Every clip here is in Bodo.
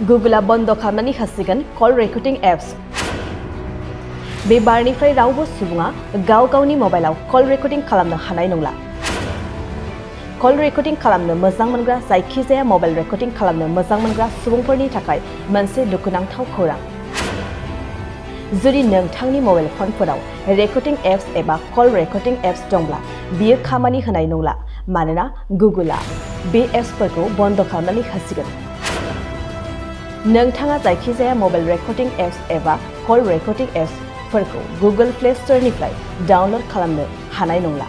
Google बन्द खालामनानै होसिगोन कल रेकर्डिं एप्स बे बारनिफ्राय रावबो सुबुङा गाव गावनि मबाइलाव कल रेकर्डिं खालामनो हानाय नंला कल रेकर्डिं खालामनो मोजां मोनग्रा जायखिजाया मबाइल रेकर्डिं खालामनो मोजां मोनग्रा सुबुंफोरनि थाखाय मोनसे दुखुनांथाव खौरां जुदि नोंथांनि मबाइल फनफोराव रेकर्डिं एप्स एबा कल रेकर्डिं एप्स दंब्ला बियो खामानि होनाय नंला मानोना गुगोलआ बे एप्सफोरखौ बन्द खालामनानै होसिगोन नोंथाङा जायखिजाया मबाइल रेकर्डिं एप्स एबा कल रेकर्डिं एप्सफोरखौ गुगोल प्ले स्टोरनिफ्राय डाउनल'ड खालामनो हानाय नंला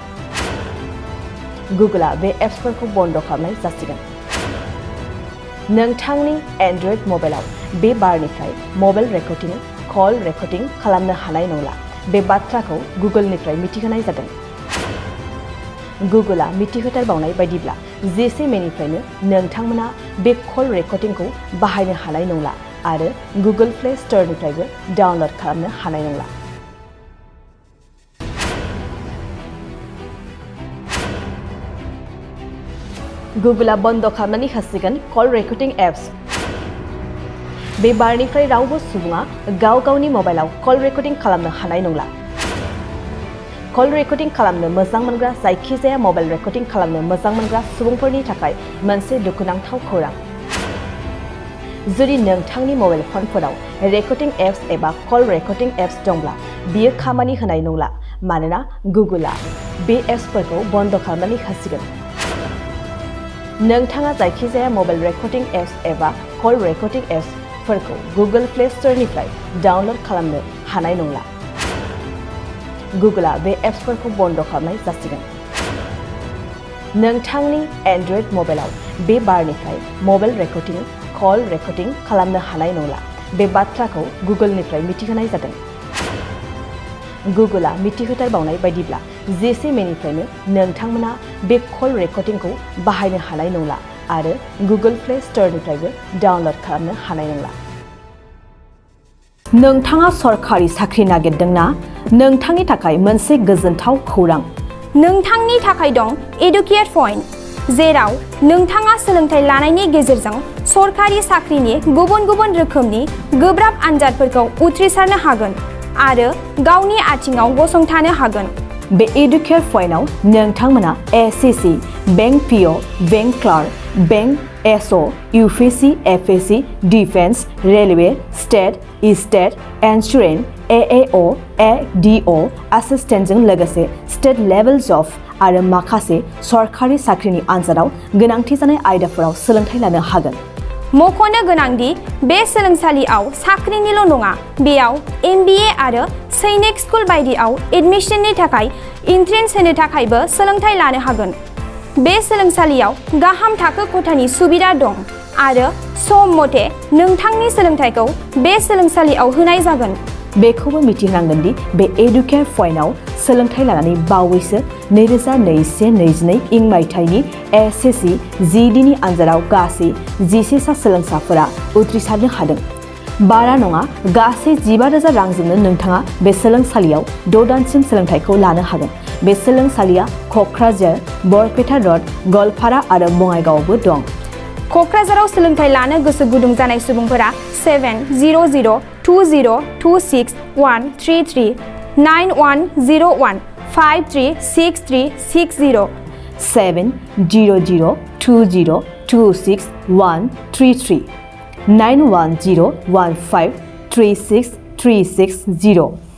गुगोलआ बे एप्सफोरखौ बन्द खालामनाय जासिगोन नोंथांनि एन्ड्रइड मबाइलाव बे बारनिफ्राय मबाइल रेकर्डिं कल रेकर्डिं खालामनो हानाय नंला बे बाथ्राखौ गुगोलनिफ्राय मिथिहोनाय जादों गुगोलआ मिथिहोथारबावनाय बायदिब्ला जेसे मेनिफ्रायनो नोंथांमोना बे कल रेकर्डिंखौ बाहायनो हानाय नंला आरो गुगोल प्ले स्टोरनिफ्रायबो डाउनल'ड खालामनो हानाय नंला गुगोलआ बन्द खालामनानै होसिगोन कल रेकर्डिं एप्स बे बारनिफ्राय रावबो सुबुङा गाव गावनि मबाइलाव कल रेकर्डिं खालामनो हानाय नंला कल रेकर्डिं खालामनो मोजां मोनग्रा जायखिजाया मबाइल रेकर्डिं खालामनो मोजां मोनग्रा सुबुंफोरनि थाखाय मोनसे दुखुनांथाव खौरां जुदि नोंथांनि मबाइल फनफोराव रेकर्डिं एप्स एबा कल रेकर्डिं एप्स दंब्ला बियो खामानि होनाय नंला मानोना गुगोलआ बे एप्सफोरखौ बन्द खालामनानै होसिगोन नोंथाङा जायखिजाया मबाइल रेकर्डिं एप्स एबा कल रेकर्डिं एप्सफोरखौ गुगोल प्ले स्टोरनिफ्राय डाउनल'ड खालामनो हानाय नंला गुगोलआ बे एप्सफोरखौ बन्द खालामनाय जासिगोन नोंथांनि एन्ड्रइड मबाइलाव बे बारनिफ्राय मबाइल रेकर्डिं कल रेकर्डिं खालामनो हानाय नंला बे बाथ्राखौ गुगोलनिफ्राय मिथिहोनाय जादों गुगोलआ मिथिहोथारबावनाय बायदिब्ला जेसे मेनिफ्रायनो नोंथांमोना बे कल रेकर्डिंखौ बाहायनो हानाय नंला आरो गुगोल प्ले स्टोरनिफ्रायबो डाउनल'ड खालामनो हानाय नंला नोंथाङा सरखारि साख्रि नागिरदोंना नोंथांनि थाखाय मोनसे गोजोनथाव खौरां नोंथांनि थाखाय दं एडुकेट पइन्ट जेराव नोंथाङा सोलोंथाइ लानायनि गेजेरजों सरखारि साख्रिनि गुबुन गुबुन रोखोमनि गोब्राब आनजादफोरखौ उथ्रिसारनो हागोन आरो गावनि आथिङाव गसंथानो हागोन बे एडुकेट पइन्टआव नोंथांमोना SSC bank PO bank clerk bank SO UPSC FSC defence railway state insurance AAO ADO एसिस्टेन्टजों लोगोसे स्टेट लेभेल जब आरो माखासे सरखारि साख्रिनि आनजादाव गोनांथि जानाय आयदाफोराव सोलोंथाइ लानो हागोन मख'नो गोनांदि बे सोलोंसालियाव साख्रिनिल' नङा बेयाव MBA आरो सैनिक स्कुल बायदियाव एडमिशननि थाखाय एन्ट्रेन्स होनो थाखायबो सोलोंथाइ लानो हागोन बे सोलोंसालियाव गाहाम थाखो खथानि सुबिदा दं आरो सम मथे नोंथांनि सोलोंथाइखौ बे सोलोंसालियाव होनाय जागोन बेखौबो मिथिनांगोन दि बे एडुकेट पइन्टआव सोलोंथाइ लानानै बावैसो 2021-22 इं मायथाइनि एसएससि जिडिनि आनजादाव गासै 11 सा सोलोंसाफोरा उथ्रिसारनो हादों बारा नङा गासै 15,000 रांजोंनो नोंथाङा बे सोलोंसालियाव 6 दानसिम सोलोंथाइखौ लानो हागोन बे सोलोंसालिया क'क्राझार बरपेटा रड गवालपारा आरो बङाइगावआवबो दं क'क्राझाराव सोलोंथाइ लानो गोसो गुदुं जानाय सुबुंफोरा 70020261133 9101 536360 70020261133 9101536360